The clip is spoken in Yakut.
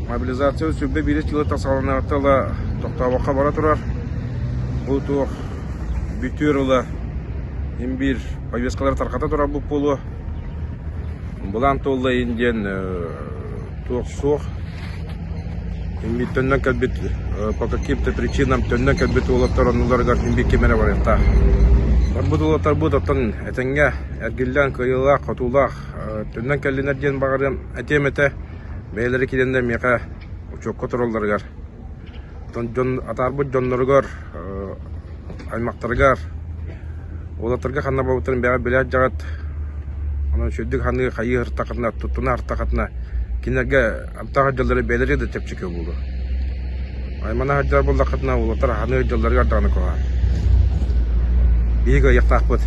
Мобилизация 21 сылыттан саҕаланыаҕыттан ыла тохтообокко бара турар. Бу туох бүтүөр ыла син биир повесткалары тарҕата турарбыт буолуо. Былаан туолла иһин диэн туох суох. Син төннөн кэлбит по каким-то причинам төннөн кэлбит уолаттар оннуларыгар син биир ким эрэ барыахтаах. Барбыт уолаттарбыт оттон этэҥҥэ эргиллэн кыайыылаах, хотуулаах төннөн кэллинэр диэн баҕарыам этиэм этэ. Бэйэлэрэ киирэннэр миэхэ учуокка туралларыгар, оттон дьон атаарбыт дьонноругар, аймахтарыгар, уолаттарга ханна барбыттарын бэйэҕит билэр дьаҕыт. Онон үчүгэйдик саныы хайыы сырыттаххытына, туттуна сырыттаххытына, кинилэргэ амтаах дьаллары бэйэлэригэр да чэпчэки буолуо. Аймана сылдьар буоллаххытына, уолаттар аһыныыр дьалларыгар даҕаны куһаҕан. Биһиги ыйыахтаахпыт.